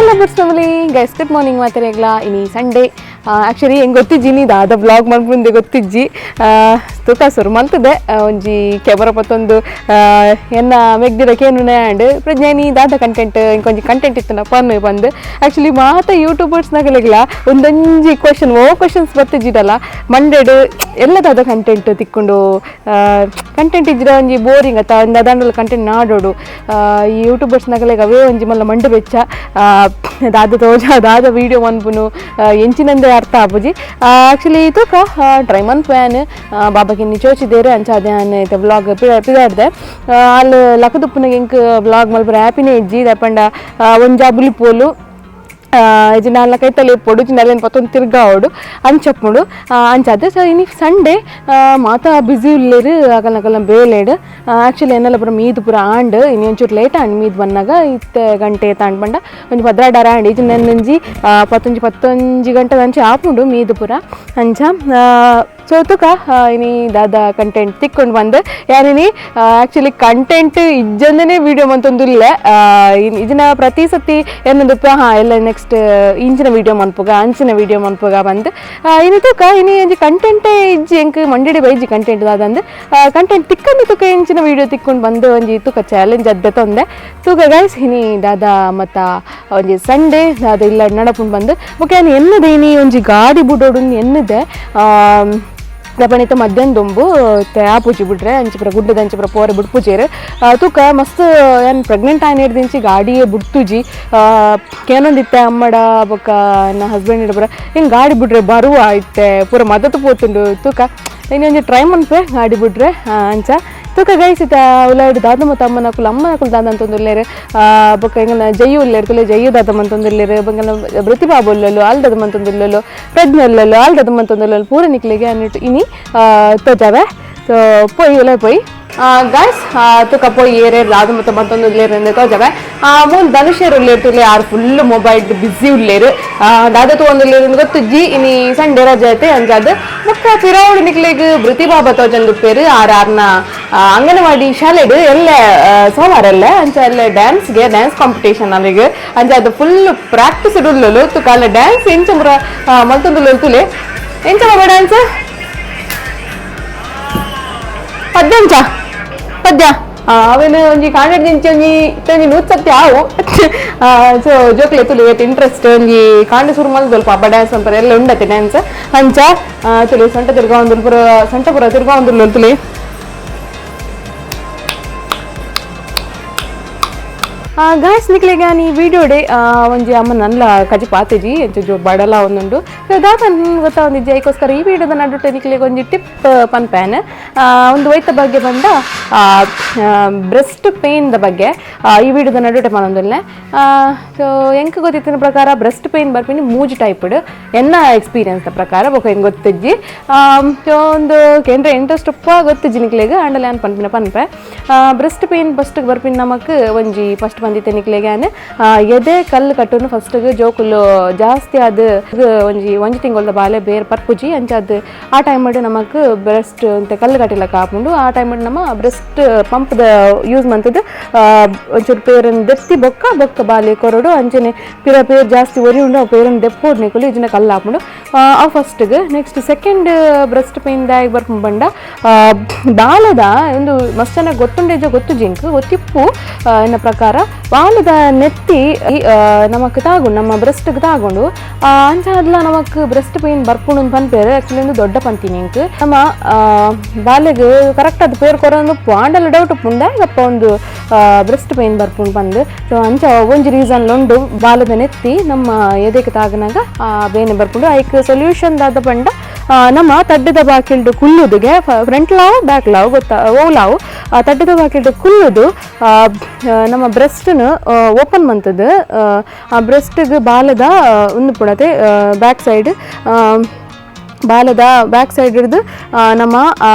Hello family guys, good morning ಮಾತಾಡಗ್ಲಾ. ಇನಿ Sunday. Actually ಹೆಂಗೆ ಗೊತ್ತಿಜ್ಜಿ ನೀ ದಾದ ಬ್ಲಾಗ್ ಮನ್ಪುಂದೆ ಗೊತ್ತಿಜ್ಜಿ. ತೂಕ ಸುರು ಮಲ್ತದೆ ಒಂಜಿ ಕ್ಯಾಮರಾ ಪತ್ತೊಂದು ಎನ್ನ ಮೆಗ್ದಿರ ಕೇನು ಆ್ಯಂಡ್ ಪ್ರಜ್ಞಾ ನೀ ದಾದ ಕಂಟೆಂಟ್ ಇಂಕೊಂಜಿ ಕಂಟೆಂಟ್ ಇತ್ತು ಪನ್ನು ಬಂದು. ಆ್ಯಕ್ಚುಲಿ ಮಾತ ಯೂಟ್ಯೂಬರ್ಸ್ ನಗಲಿಗ್ಲ ಒಂದೊಂಜಿ ಕ್ವಶನ್ ಓ ಕ್ವಶನ್ಸ್ ಬತ್ತಿಜ್ಜಿಡಲ್ಲ ಮಂಡೆಡ್ ಎಲ್ಲ ದಾದ ಕಂಟೆಂಟ್ ತಿಕ್ಕೊಂಡು ಕಂಟೆಂಟ್ ಇಜ್ಜಿಡ ಒಂಜಿ ಬೋರಿಂಗ್ ಅತ್ತ ಒಂದು ಅದಾಂಡಲ ಕಂಟೆಂಟ್ ನಾಡೋಡು. ಈ ಯೂಟ್ಯೂಬರ್ಸ್ ನಗಲಿಗೆ ಅವೇ ಒಂಜಿ ಮಲ್ಲ ಮಂಡೆ ಬೆಚ್ಚ ದಾದ ತೋಜ ದಾದ ವೀಡಿಯೋ ಮನ್ಪುನು ಎಂಚಿನಂದೆ ಅರ್ಥ ಆಪುಜಿ. ಆ್ಯಕ್ಚುಲಿ ತೂಕ ಟ್ರೈ ಮನ್ಪು ಬಾಬಾకి ಚೋಚಿದೇರು ಅಂಚ ಅದೇ ಇತ್ತೆ ವ್ಲಾಗ್ ಪಿದಾಡ್ದೆ. ಅಲ್ಲಿ ಲಕದುಪ್ಪುನಗೆ ಎಂಕ್ ವ್ಲಾಗ್ ಮಲ್ಪುರ ಹ್ಯಾಪಿನೇ ಇಜ್ಜಿ ದಪ್ಪಂಡ ಒಂಜಾ ಬುಲಿಪೋಲು ಇಜ್ಜಿಂಡ ಕೈತಲ್ಲಿ ಪೊಡು ಜಿಂಡ ಪತ್ತೊಂದು ತಿರ್ಗಾವಡು ಅಂಚಪ್ಪುಂಡು ಅಂಚಾದ. ಸೊ ಇನಿ ಸಂಡೇ ಮಾತಾ ಬ್ಯುಸಿ ಉಲ್ಲೇರು ಅಕಲ್ನ ಅಕಲ್ನ ಬೇಲೇಡು. ಆ್ಯಕ್ಚುಲಿ ಎನ್ನೆಲ್ಲ ಪೂರ ಮೀದು ಪೂರ ಆಂಡ್ ಇನಿ ಒಂಚೂರು ಲೇಟ್ ಆಂಡ್ ಮೀದು ಬಂದಾಗ ಇತ್ತೆ ಗಂಟೆ ತಾಂಡ್ ಬಂಡ ಒಂಜಿ ಪದ್ರಾಡಾರ ಆಂಡ್ ಇಜ್ಜಿಂಡ ಒಂಜಿ ಪತ್ತೊಂಜಿ ಪತ್ತೊಂಜಿ ಗಂಟೆ ಅಂಚೆ ಆಪುಂಡು ಮೀದು ಪೂರ ಅಂಚ. ಸೊ ತುಕ ಇನಿ ದಾದ ಕಂಟೆಂಟ್ ತಿಕ್ಕೊಂಡು ಬಂದು ಯಾರಿನಿ ಆ್ಯಕ್ಚುಲಿ ಕಂಟೆಂಟ್ ಇಜ್ಜಂದನೇ ವೀಡಿಯೋ ಮಂತೊಂದುಲ್ಲ. ಇದನ್ನ ಪ್ರತಿ ಸತಿ ಏನಂದಪ್ಪ ಹಾಂ ಎಲ್ಲ ನೆಕ್ಸ್ಟ್ ಇಂಚಿನ ವೀಡಿಯೋ ಮನ್ಪುಗ ಅಂಚಿನ ವೀಡಿಯೋ ಮನ್ಪುಗ ಬಂದು. ಇನಿ ತುಕ ಇನಿ ಒಂಜಿ ಕಂಟೆಂಟೇ ಇಜ್ಜಿ ಎಂಕ್ ಮಂಡಿಡೆ ಬೈಜಿ ಕಂಟೆಂಟ್ ದಾದಂದು ಕಂಟೆಂಟ್ ತಿಕ್ಕಂದು ತುಕ ಇಂಚಿನ ವೀಡಿಯೋ ತಿಕ್ಕೊಂಡು ಬಂದು ಒಂಜಿ ತುಕ ಚಾಲೆಂಜ್ ಅದ್ದೆ ತೊಂದೆ. ತೂಕ ಗೈಸ್ ಇನಿ ದಾದ ಮತ್ತ ಒಂಜಿ ಸಂಡೇ ದಾದ ಇಲ್ಲ ನಡಪುಂಡು ಬಂದು ಬೊಕ ಎನ್ನದೆ ಇನಿ ಒಂಜಿ ಗಾಡಿ ಬುಡೋಡು ಎನ್ನದೆ ದಪಣಿತ ಮಧ್ಯಾಹ್ನ ದೊಂಬು ಆಪುಜಿ ಬಿಡ್ರೆ ಅಂಚಿಪುರ ಗುಡ್ಡದ ಅಂಚಿಪುರ ಪೋರೆ ಬುಡ್ಪುಜೇರು. ತೂಕ ಮಸ್ತ್ ಏನ್ ಪ್ರೆಗ್ನೆಂಟ್ ಆಯ್ನ ಹಿಡ್ದಿಂಚಿ ಗಾಡಿಯೇ ಬುಡ್ತುಜಿ. ಕೇನೊಂದಿತ್ತೆ ಅಮ್ಮಡ ಬೊಕ್ಕ ನನ್ನ ಹಸ್ಬೆಂಡ್ ಹಿಡ್ಬರ ಹಿಂಗೆ ಗಾಡಿ ಬಿಡ್ರೆ ಬರುವ ಇತ್ತೆ ಪೂರ ಮದತು ಪೋತುಂಡು. ತೂಕ ಇನ್ನೊಂದು ಟ್ರೈ ಮನ್ಪೆ ಗಾಡಿ ಬಿಡ್ರೆ ಅಂಚ. ತೂಕ ಗೈಸ್ ಇತ್ತ ಉಲಾಯ್ಡು ದಾದ ಮತ್ತು ಅಮ್ಮನ ಕುಲ ಅಮ್ಮನ ಕುಲ ದಾದ ಅಂತಂದುಲ್ಲೇರು ಬೊಕ್ಕ ಎಂಗನ ಜಯ್ಯು ಉಲ್ಲೇರು ತುಲೆ ಜಯ್ಯು ದಾದ ಮಂತೊಂದುಲ್ಲೇರು ಬಂಗನ ಪ್ರತಿಭಾ ಉಲ್ಲಲು ಆಲ್ ದಾದ ಮಂತೊಂದುಲ್ಲಲು ಪ್ರಜ್ಞೆ ಉಲ್ಲಲು ಆಲ್ ದಾದ ಮಂತೊಂದುಲ್ಲಲು ಪೂರ ನಿಕ್ಲೆಗೆ ಅನ್ನಿಟ್ಟು ಇನಿ ತೋಜಾವೆ. ಸೊ ಪೊಯ್ ಉಲ ಪೊಯ್ ಗಾಯ್ಸ್ ತುಕ ಪೊಯ್ ಏರೇರು ದಾದ ಮತ್ತು ಮಂತೊಂದುಲ್ಲೇರು ತೋಜಾವೆ. ಮೂಲು ಧನುಷೇರು ಉಲ್ಲೇರು ತುಲೆ ಆರು full mobile busy ಉಲ್ಲೇರು ದಾದ ತೂವೊಂದುಲ್ಲೇರು ಗೊತ್ತುಜ್ಜಿ. ಇನಿ ಸಂಡೇ ರಜೆ ಐತೆ ಅಂಜಾದ್ ಬೊಕ್ಕ ಪಿರಾವುಡು ನಿಕ್ಲೆಗ್ ಪ್ರತಿಭಾ ತೋಜೊಂದುಪ್ಪೇರು ಆರ್ ಆರ್ನ ಅಂಗನವಾಡಿ ಶಾಲೆಡ್ ಎಲ್ಲ ಸೋಮವಾರ ಎಲ್ಲ ಅಂಚ ಎಲ್ಲ ಡ್ಯಾನ್ಸ್ಗೆ ಡ್ಯಾನ್ಸ್ ಕಾಂಪಿಟೇಷನ್ ಅಲ್ಲಿಗೆ ಅಂಚ ಅದು ಫುಲ್ ಪ್ರಾಕ್ಟೀಸ್ ಉಲ್ಲಲು ತುಕ ಅಲ್ಲ ಡ್ಯಾನ್ಸ್ ಎಂಚ ಪೂರ ಮಲ್ತೊಂದುಲ್ಲೆರ್ ತುಲೆ ಎಂಚ ಬಾಬಾ ಡ್ಯಾನ್ಸ್ ಪದ್ಯ ಅಂಚ ಪದ್ಯ ಅವೇನು ಒಂಜಿ ಕಾಂಡೆಡ್ ದಿಂಚಿ ಒಂಜಿ ಒಂಜಿ ನೂತ್ ಸತ್ಯ ಆವು. ಸೊ ಜೋಕ್ಲೆ ತುಲಿ ಏತ್ ಇಂಟ್ರೆಸ್ಟ್ ಒಂಜಿ ಕಾಂಡೆ ಸುರು ಮಲ್ದೊಲ್ ಪಾಪ ಡ್ಯಾನ್ಸ್ ಅಂತಾರೆ ಎಲ್ಲ ಉಂಡತೆ ಡ್ಯಾನ್ಸ್ ಅಂಚ. ತುಲಿ ಸೊಂಟ ತಿರ್ಗಾವಂದುಲ್ ಪೂರ ಸೊಂಟ ಪೂರ ತಿರ್ಗಾವಂದುಲ್ ತುಲಿ. ಗಾಯ್ಸ್ ನಿಕ್ಲೆಗೆ ಈ ವಿಡಿಯೋಡೆ ಒಂಜಿ ಅಮ್ಮ ನಲ್ಲ ಕಜಿ ಪಾತೆಜಿ ಎಂಚ ಜೋ ಬಡಲ ಒಂದುಂಡು ದಾದ ಗೊತ್ತಾ ಒಂದಿಜ್ಜಿ. ಐಕೋಸ್ಕರ ಈ ವಿಡಿಯೋದ ನಡುಟೆ ನಿಕ್ಲೆಗೆ ಒಂಜಿ ಟಿಪ್ ಪನ್ಪ್ಯಾನ್ ಒಂದು ವೈತ ಬಗ್ಗೆ ಬಂದ ಬ್ರೆಸ್ಟ್ ಪೇನ್ the ಬಗ್ಗೆ ಈ ವಿಡಿಯೋದ ನಡುಟೆ ಪನೊಂದುಲ್ಲೆ. ಸೊ ಎಂಕ್ ಗೊತ್ತಿತ್ತಿನ ಪ್ರಕಾರ ಬ್ರೆಸ್ಟ್ ಪೇನ್ ಬರ್ಪಿನಿ ಮೂಜಿ ಟೈಪ್ಡ್ ಎನ್ನ ಎಕ್ಸ್ಪೀರಿಯನ್ಸ್ the ಪ್ರಕಾರ ಬೊಕ ಹೆಂಗೆ ಗೊತ್ತಿಜ್ಜಿ. ಸೊ ಒಂದು ಕೇಂದ್ರ ಇಂಟ್ರೆಸ್ಟ್ ಉಪ್ಪ ಗೊತ್ತಿಜ್ಜಿ ನಿಕ್ಲೆಗ್ ಆಂಡಲ ಯಾನ್ ಪನ್ಪಿನ ಪನ್ಪೆ. ಬ್ರೆಸ್ಟ್ ಪೇನ್ ಫಸ್ಟ್ಗೆ ಬರ್ಪಿನ ನಮಕ್ ಒಂಜಿ ಫಸ್ಟ್ ಬಂದಿತ್ತೆ ನಿಕ್ಲೆಗೆ ಎದೆ ಕಲ್ಲು ಕಟ್ಟುನು ಫಸ್ಟ್ಗೆ ಜೋಕುಲು ಜಾಸ್ತಿ ಅದು ಒಂಜಿ ಒಂಜಿ ತಿಂಗೊಳ್ದ ಬಾಲೆ ಬೇರೆ ಪರ್ಪುಜಿ ಅಂಚ ಅದು ಆ ಟೈಮ್ ನಮಕ್ ಬ್ರೆಸ್ಟ್ ಅಂತ ಕಲ್ಲು ಕಟ್ಟಿಲ್ಲ ಕಾಪುಂಡು. ಆ ಟೈಮ್ ನಮ್ಮ ಬ್ರೆಸ್ಟ್ ಪಂಪ್ದ ಯೂಸ್ ಮಂತದ್ದು ಒಂಚೂರು ಪೇರನ್ ದೆತ್ತಿ ಬೊಕ್ಕ ಬೊಕ್ಕ ಬಾಲೆ ಕೊರಡು ಅಂಚನೆ ಪಿರ ಪೇರ್ ಜಾಸ್ತಿ ಒರಿ ಉಂಡು ಆ ಪೇರನ್ ದೆಪ್ಪೋಡು ನಿಕುಲು ಇಜಿನ ಕಲ್ಲು ಹಾಪುಂಡು ಆ ಫಸ್ಟ್ಗೆ. Next second breast pain ದಾಗ್ ಬರ್ಪುಂಡು ಬಂಡ ಬಾಲದ ಒಂದು ಮಸ್ತ್ ಚೆನ್ನಾಗಿ ಗೊತ್ತುಂಡೇಜೋ ಗೊತ್ತು ಜಿಂಕ್ ಗೊತ್ತಿಪ್ಪು ಎನ್ನ ಪ್ರಕಾರ ಬಾಲದ ನೆತ್ತಿ ನಮಕ್ ತಾಗುಂಡು ನಮ್ಮ ಬ್ರೆಸ್ಟ್ಗೆ ತಾಗುಂಡು ಅಂಚ ಅದ್ಲ ನಮಕ್ ಬ್ರೆಸ್ಟ್ ಪೇನ್ ಬರ್ಪುಂಡು ಪನ್ಪೇರು. ಆ್ಯಕ್ಚುಲಿ ಒಂದು ದೊಡ್ಡ ಪಂತೀನಿ ಇಂಕ್ ನಮ್ಮ ಬಾಲೆಗ್ ಕರೆಕ್ಟ್ ಅದು ಪೇರ್ ಕೊರೊಂದು ಆಂಡಲ ಡೌಟ್ ಉಪ್ಪುಂಡ ಅಪ್ಪ ಒಂದು ಬ್ರೆಸ್ಟ್ ಪೇನ್ ಬರ್ಪುಂಡು ಪಂದು. ಸೊ ಅಂಚ ಒಂಜಿ ರೀಸನ್ ಉಂಡು ಬಾಲದ ನೆತ್ತಿ ನಮ್ಮ ಎದೆಗೆ ತಾಗನಾಗ ಬೇನೆ ಬರ್ಪುಂಡು. ಐಕ್ ಸೊಲ್ಯೂಷನ್ ದಾದ ಪಂಡ ನಮ್ಮ ತಡ್ಡದ ಬಾಕಿಲ್ಡು ಕುಲ್ಲುದುಗೆ ಫ್ರಂಟ್ ಲಾವು ಬ್ಯಾಕ್ ಲಾವು ಗೊತ್ತಾ ಓಲಾವು ತಡ್ಡದ ಬಾಕಿಲ್ಡು ಕುಲ್ಲುದು ನಮ್ಮ ಬ್ರೆಸ್ಟ್ನು ಓಪನ್ ಮಂತದ್ದು ಆ ಬ್ರೆಸ್ಟ್ಗೆ ಬಾಲದ ಒಂದು ಪುಣತೆ ಬ್ಯಾಕ್ ಸೈಡ್ ಬಾಲದ ಬ್ಯಾಕ್ ಸೈಡ್ ಹಿಡ್ದು ನಮ್ಮ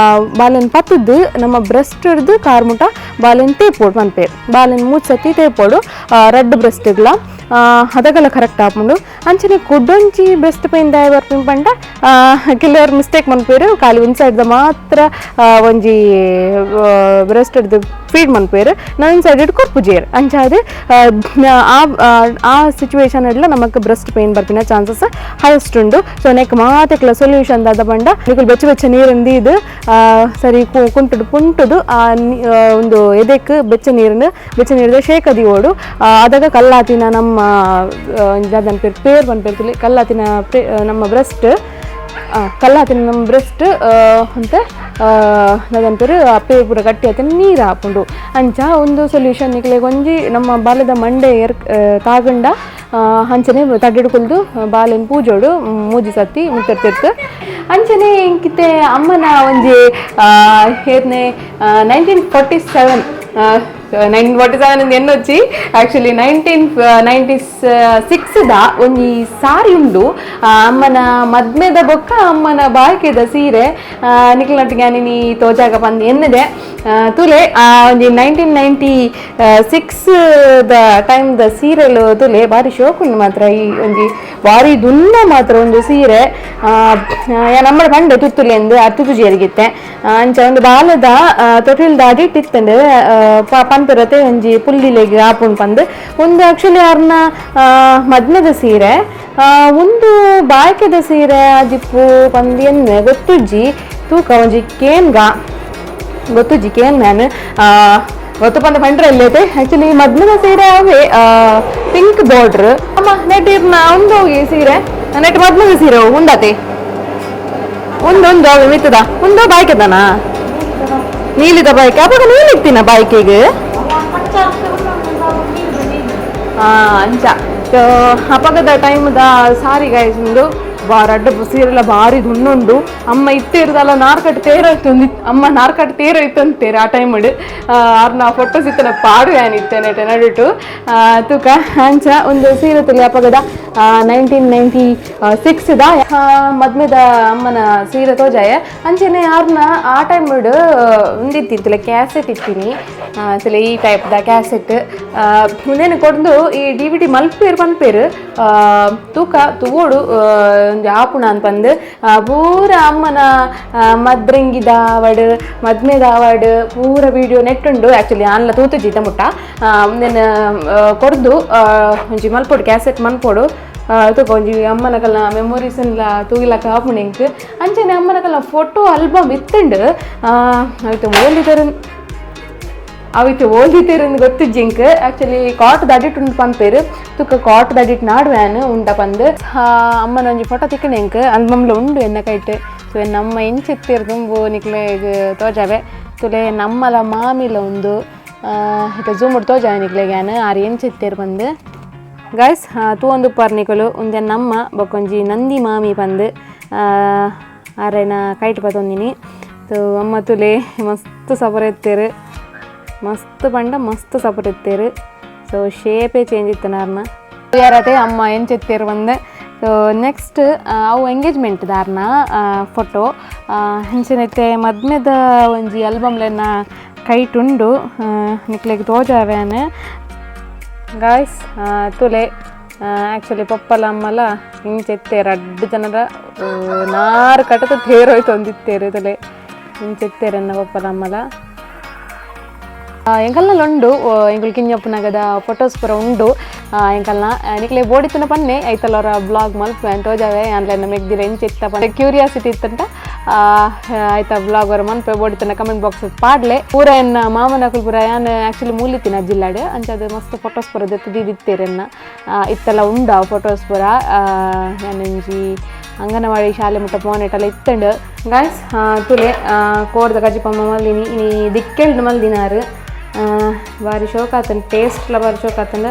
ಬಾಲನ್ ಪತ್ತದ್ದು ನಮ್ಮ ಬ್ರೆಸ್ಟ್ ಹಿಡ್ದು ಕಾರ್ಮುಟ ಬಾಲನ್ ತೇಪೋಡು ಪನ್ಪೇರು ಬಾಲನ್ ಮೂಜ್ ಸತಿ ತೇಪೋಡು ರಡ್ಡ್ ಬ್ರೆಸ್ಟ್ಗ್ಲ ಅದಗಲ ಕರೆಕ್ಟ್ ಆಪುಂಡು. ಅಂಚನೆ ಕುಡೊಂಜಿ ಬ್ರೆಸ್ಟ್ ಪೇನ್ ದಾಯ ಬರ್ಪಿನ ಪಂಡ ಕೆಲವರು ಮಿಸ್ಟೇಕ್ ಮನ್ಪೇರು ಖಾಲಿ ಒಂಜಿ ಸೈಡ್ದ ಮಾತ್ರ ಒಂಜಿ ಬ್ರೆಸ್ಟ್ ಹಿಡ್ದು Feed ಮನ್ಪೇರು ನನ್ನ ಸೈಡ್ ಕೊರ್ಪುಜೇರ್ ಅಂಚಾದ್ ಆ ಆ ಸಿಚುವೇಶನ್ ಎಲ್ಲ ನಮಕ್ ಬ್ರೆಸ್ಟ್ ಪೇನ್ ಬರ್ಪಿನ ಚಾನ್ಸಸ್ ಹೈಯೆಸ್ಟ್ ಉಂಡು. ಸೊ ನೆಕ್ ಮಾತೆಕ್ಲ ಸೊಲ್ಯೂಷನ್ ದಾದ ಪಂಡ ನಿಕುಲು ಬೆಚ್ಚ ಬೆಚ್ಚ ನೀರನ್ನು ದೀದ್ ಸರಿ ಕುಂಟುಡು ಪುಂಟುದು ಆ ಒಂದು ಎದೆಕ್ ಬೆಚ್ಚ ನೀರನ್ನು ಬೆಚ್ಚ ನೀರದ ಶೇಕ ದೀವೋಡು. ಅದಾಗ ಕಲ್ಲಾತಿನ ನಮ್ಮ ದಾದ ಪೇರ್ ಪನ್ಪೇರ್ ಕಲ್ಲಾತಿನ ನಮ್ಮ ಬ್ರೆಸ್ಟ್ ಕಲ್ಲಾತಿನ ನಮ್ಮ ಬ್ರೆಸ್ಟ್ ಅಂತ ದಾದಂಪೇರು ಪೇರ್ ಪೂರ ಗಟ್ಟಿ ಆತಿನ ನೀರು ಆಪುಂಡು. ಅಂಚ ಒಂದು ಸೊಲ್ಯೂಷನ್ ನಿಕ್ಲೆಗ್ ಒಂಜಿ ನಮ್ಮ ಬಾಲೆದ ಮಂಡೆ ಎರ್ ತಾಗಂಡ ಅಂಚನೆ ತಡ್ಡೆಡ್ ಕುಲ್ದು ಬಾಲೆನ್ ಪೂಜೋಡು ಮೂಜಿ ಸತ್ತಿ ಮುತ್ತರ್ತಿರ್ತು. ಅಂಚನೆ ಇಂಕಿತೆ ಅಮ್ಮನ ಒಂಜಿ ಏತ್ನೆ 1947 1947 ಎನ್ನೊಚ್ಚಿ ಆಕ್ಚುಲಿ 1996 the ಒಂಜಿ ಸಾರಿ ಉಂಡು. ಅಮ್ಮನ ಮದ್ಮೆದ ಬೊಕ್ಕ ಅಮ್ಮನ ಬಾಯ್ಕೆದ ಸೀರೆ ನಿಕ್ಲನೊಟ್ಟಿಗೆ ನೀ ತೋಜಾಗ ಪಂದ್ ಎನ್ನಿದೆ ತುಲೆ ಒಂಜಿ 1996 the time the ಸೀರೆಲು ತುಲೆ ಬಾರಿ ಶೋಕುಂಡು ಮಾತ್ರ. ಈ ಒಂಜಿ ಬಾರಿ ದುನ್ನ ಮಾತ್ರ ಒಂದು ಸೀರೆ ನಮ್ಮ ಪಂಡೆ ತುತ್ತುಲೆಂದು ತುತ್ತು ಜೇರಿಗಿತ್ತೆ. ಅಂಚ ಒಂದು ಬಾಲದ ತೊಟಿಲ್ ದಾಡಿ ಟಿತ್ತಂಡು ಪನ್ಪಿರತೆ ಒಂಜಿ ಪುಲ್ಲಿಲೆಗ್ ಆಪುಂಡು ಪಂದ್ ಒಂದು ಆಕ್ಚುಲಿ ಅರ್ನ ಮದ್ಮೆದ ಸೀರೆ ಒಂದು ಬಾಯ್ಕೆದ ಸೀರೆ ಅಜಿಪ್ಪು ಪಂದ್ ಎನ್ನೆ ಗೊತ್ತುಜ್ಜಿ ತೂಕ ಒಂಜಿ ಕೇನ್ಗ ಗೊತ್ತುಜ್ಜಿ ಕೇನ್ ಮ್ಯಾನ್ ಗೊತ್ತು ಪಂದ ಪಂಡ್ರೆ ಎಲ್ಲೈತೆ. ಆಕ್ಚುಲಿ ಮದ್ಮೆದ ಸೀರೆ ಅವೇ ಪಿಂಕ್ ಬಾರ್ಡ್ರ್ ಅಮ್ಮ ನೆಟ್ ಇರ್ನ ಒಂದು ಹೋಗಿ ಸೀರೆ ನೆಟ್ ಮದ್ಮೆದ ಸೀರೆ ಉಂಡಾತೆ ಒಂದು ಅವೆ ಮಿತ್ತದ ಒಂದು ಬಾಯ್ಕೆದನಾ ನೀಲಿದ ಬಾಯ್ಕೆ ಅವಾಗ ನೀಲಿತ್ತಿನ ಬಾಯ್ಕೆಗೆ ಅಂಚ. ಸೊ ಅಪಗದ ಟೈಮ್ದ ಸಾರಿ ಗೈಸ್ ಉಂದು ರಡ್ಡ ಸೀರೆಲ್ಲ ಭಾರಿ ದುಣ್ಣುಂಡು. ಅಮ್ಮ ಇತ್ತೇರ್ದಲ್ಲ ನಾರ್ಕಟ್ ತೇರೋಯ್ತು ಒಂದು ಅಮ್ಮ ನಾರ್ಕಟ್ ತೇರೋಯ್ತು ಅಂತೀರ ಆ ಟೈಮ್ ಆರ್ನ ಫೋಟೋಸ್ ಇತ್ತನ ಪಾಡು ಏನಿತ್ತೆ ನೆಟ ನಡುಟು ತೂಕ. ಅಂಚ ಒಂದು ಸೀರೆ ತುಲಿ ಅಪಗದ 1996 the ಮದ್ಮೆದ ಅಮ್ಮನ ಸೀರೆ ತೋಜಾಯ. ಅಂಚನೆ ಆರ್ನ ಆ ಟೈಮ್ ಒಂದಿತ್ತಿತ್ತಲ್ಲ ಕ್ಯಾಸೆಟ್ ಇತ್ತೀನಿ ತುಲೆ ಈ type the cassette ಮುಂದೇನು ಕೊಡ್ದು ಈ DVD ಮಲ್ಪೇರು ಪನ್ಪೇರು ತೂಕ ತೂವೋಡು ಒಂಜಿ ಆಪುಣ ಪಂದ್ ಪೂರ ಅಮ್ಮನ ಮದ್ರಂಗಿದ ಆವಡ್ ಮದ್ಮೆದ ಆವಡ್ ಪೂರ ವಿಡಿಯೋ ನೆಟ್ ಉಂಡು. ಆಕ್ಚುಲಿ ಆನ್ಲ ತೂತುಜಿ ಮುಟ್ಟ ಮುಂದೇನು ಕೊರ್ದು ಒಂಜಿ ಮಲ್ಪೊಡು ಕ್ಯಾಸೆಟ್ ಮನ್ಪೊಡು ತೂಕ ಒಂಜಿ ಅಮ್ಮನ ಕಲ್ನ ಮೆಮೊರೀಸ್ ಎಲ್ಲ ತೂಗಿಲಕ್ಕ ಆಪುಂಡು ಎಂಕ್. ಅಂಚನೆ ಅಮ್ಮನ ಕಲ್ನ ಫೋಟೋ ಆಲ್ಬಮ್ ಇತ್ತುಂಡು ಆಯ್ತು ಓಲ್ದಿತರು ಅವಿತು ಓಲ್ದಿತೇರು ಗೊತ್ತಿಜ್ಜಿ ಎಂಕ್. ಆಕ್ಚುಲಿ ಕಾಟ್ ದಡಿಟ್ ಉಂಡು ಪನ್ಪೇರು ತುಕ್ಕ ಕಾಟ್ ದಡಿಟ್ ನಾಡುವ್ಯಾನ್ ಉಂಡ ಪಂದ್ ಅಮ್ಮನ ಒಂಜಿ ಫೋಟೋ ತಿಕ್ಕಣೆ ಎಂಕ್ ಆಲ್ಬಮ್ಲ ಉಂಡು ಎನ್ನ ಕೈಟ್. ಸೊ ನಮ್ಮ ಎಂಚೆತ್ತೇರು ತುಂಬು ನಿಕ್ಲೆ ತೋಜಾವೆ ತುಲೆ ನಮ್ಮಲ ಮಾಮಿಲ ಉಂದು ಇತ್ತೆ ಜೂಮ್ ತೋಜಾವೆ ನಿಕ್ಲೆಗ್ ಯಾನ್ ಆರ್ ಎಂಚೆತ್ತೇರು ಪಂದ್. ಗಾಯ್ಸ್ ತೂವೊಂದು ಪರ್ನಿಕುಲು ಉಂದೆ ನಮ್ಮ ಬೊಕೊಂಜಿ ನಂದಿ ಮಾಮಿ ಪಂದ್ ಆರೆನ ಕೈಟ್ ಪತೊಂದಿನಿ. ಸೊ ಅಮ್ಮ ತುಲೆ ಮಸ್ತ್ ಸಪರ್ ಎತ್ತೇರು ಮಸ್ತ್ ಪಂಡ ಮಸ್ತ್ ಸಪೋರ್ಟ್ ಇತ್ತೇರು. ಸೊ ಶೇಪೇ ಚೇಂಜ್ ಇತ್ತನಾರ್ನ ಯಾರತೆ ಅಮ್ಮ ಎಂಚೆತ್ತೇರು ಬಂದೆ. ಸೊ ನೆಕ್ಸ್ಟ್ ಅವು ಎಂಗೇಜ್ಮೆಂಟ್ ದಾರ್ನ ಫೋಟೋ ಅಂಚನೈತೆ ಮದ್ಮೆದ ಒಂಜಿ ಆಲ್ಬಮ್ಲೆನ ಕೈಟ್ ಉಂಡು ನಿಕ್ಲೆಗ್ ತೋಜಾವ್ಯಾನ್. ಗಾಯ್ಸ್ ತುಲೆ ಆ್ಯಕ್ಚುಲಿ ಪಪ್ಪಲ ಅಮ್ಮಲ ಇಂಚೆತ್ತೇರು ಅಡ್ಡು ಜನರ ನಾರು ಕಟತ ತೇರೋಯ್ತು ಒಂದಿತ್ತೇರು ತುಲೆ ಇಂಚೆತ್ತೇರನ್ನ ಪಪ್ಪಲ ಅಮ್ಮಲ. ಎಂಕಲ್ನ ಉಂಡು ಎಂಕುಲು ಕಿഞ്ഞಪ್ಪುನಗದ ಫೋಟೋಸ್ ಪೂರ ಉಂಡು ಎಂಕಲ್ನ ನಿಕ್ಲೆ ಬೋಡಿತ್ತನ ಪನ್ನೆ ಐತಲವರ ಬ್ಲಾಗ್ ಮಲ್ಪೆ ತೋಜಾವೆ ಆನ್ಲೈನ್ ಮೆಗ್ದಿರ ಎಂಚಿತ್ತ ಪನ್ನೆ ಕ್ಯೂರಿಯಾಸಿಟಿ ಇತ್ತಂಟ ಆಯ್ತಾ ಬ್ಲಾಗ್ ಅವರ ಮನ್ಪೆ ಬೋಡಿತ್ತನ ಕಮೆಂಟ್ ಬಾಕ್ಸ್ ಪಾಡ್ಲೆ. ಪೂರ ಎನ್ನ ಮಾಮನಕುಲು ಪೂರ ಯಾನ್ ಆ್ಯಕ್ಚುಲಿ ಮೂಲಿತ್ತಿನ ಜಿಲ್ಲಾಡ್ ಅಂಚ ಅದು ಮಸ್ತ್ ಫೋಟೋಸ್ ಪೂರ ದೆತ್ತು ದೀದಿತ್ತೇರೆನ್ನ ಇತ್ತೆಲ್ಲ ಉಂಡು ಆ ಫೋಟೋಸ್ ಪೂರ. ಯಾನೊಂಜಿ ಅಂಗನವಾಡಿ ಶಾಲೆ ಮುಟ್ಟ ಪೋನೆಟಲ್ಲ ಇತ್ತಂಡು. ಗಾಯ್ಸ್ ತುಲೆ ಕೋರ್ದ ಕಜಿಪಮ್ಮ ಮಲ್ದಿನಿ ಇನಿ ದಿಕ್ಕೆಲ್ಡ್ ಮಲ್ದಿನಾರು ಬಾರಿ ಶೋಕ್ ಆತಂಡ್ ಟೇಸ್ಟ್ಲ ಬಾರಿ ಶೋಕ್ ಆತಂಡ್.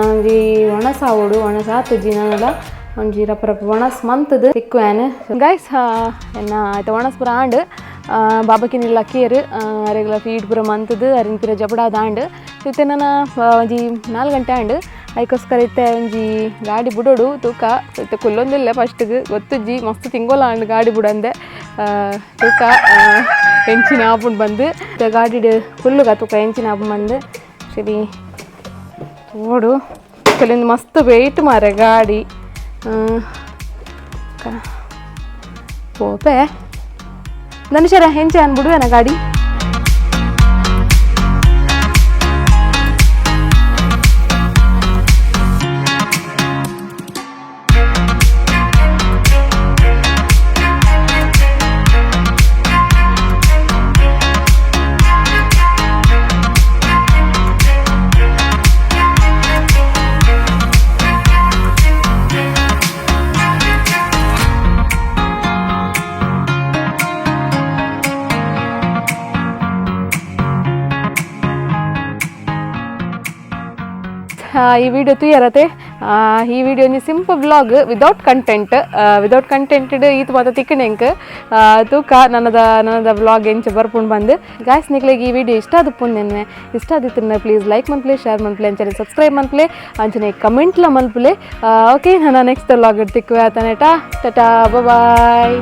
ಒಂಜಿ ಒಣಸ ಆವೊಡು ಒಣಸ ಆತುಜಿ ನನಲ ಒಂಜಿ ರಪ್ಪ ರಪ್ಪ ಒಣಸ್ ಮಂತುದು ತಿಕ್ಕುವೇನ್. ಗಾಯ್ಸ್ ಎನ್ನ ಆಯ್ತ ಒಣಸ್ ಪೂರ ಆಂಡ್ ಬಾಬಕಿನಿಲ್ಲ ಕೇರು ಅರೆಗ್ಲ ಫೀಡ್ ಪೂರ ಮಂತುದು ಅರಿನ್ ಪಿರ ಜಪಡಾದ ಆಂಡ್. ಇತ್ತೆ ನನ ಒಂಜಿ 4 ಗಂಟೆ ಆಂಡ್ ಐಕೋಸ್ಕರ ಇತ್ತೆ ಒಂಜಿ ಗಾಡಿ ಬುಡೋಡು ತೂಕ ಇತ್ತೆ ಕುಲ್ಲೊಂದಿಲ್ಲ ಫಸ್ಟ್ಗೆ ಗೊತ್ತುಜ್ಜಿ ಮಸ್ತ್ ತಿಂಗೋಲ ಆಂಡ್ ಗಾಡಿ ಬುಡಂದೆ ತೂಕ ಎಂಚಿನ ಆಪುಂಡು ಬಂದು ಇತ್ತೆ ಗಾಡಿಡ್ ಕುಲ್ಲುಗ ತೂಕ ಎಂಚಿನ ಆಪುಂಡು ಬಂದು ಸರಿ ತೋಡು ಕೆಲವೊಂದು ಮಸ್ತ್ ವೆಯ್ಟ್ ಮಾರೆ ಗಾಡಿ ಪೋಪೆ ಧನುಷರ ಹೆಂಚೆ ಅನ್ಬಿಡುವೇನ ಗಾಡಿ. ಈ ವಿಡಿಯೋ ತೂಯರತೆ. ಈ ವಿಡಿಯೋ ಒಂಜಿ simple vlog without content. Without content ಈತ್ ಮಾತ ತಿಕ್ಕಣೆಂಕ್. ತೂಕ ನನ್ನದ ನನ್ನದ ವ್ಲಾಗ್ ಎಂಚ ಬರ್ಪುಂಡು ಬಂದು. ಗಾಯ್ಸ್, ನಿಕ್ಲೆಗ್ ಈ ವಿಡಿಯೋ ಇಷ್ಟ ಆದುಪ್ಪುಂದೆನ್ನೆ. ಇಷ್ಟ ಆದಿತ್ತುಂಡ ಪ್ಲೀಸ್ ಲೈಕ್ ಮನ್ಪುಲೆ, ಶೇರ್ ಮನ್ಪುಲೆ, ಅಂಚನೆ ಸಬ್ಸ್ಕ್ರೈಬ್ ಮನ್ಪುಲೆ, ಅಂಚನೆ ಕಮೆಂಟ್ಲ ಮನ್ಪುಲೆ. ಓಕೆ, ನಾನು ನೆಕ್ಸ್ಟ್ ವ್ಲಾಗ್ ತಿಕ್ಕುವೆ. ಆತನೇಟ, ಟಟಾ, ಬಾಯ್.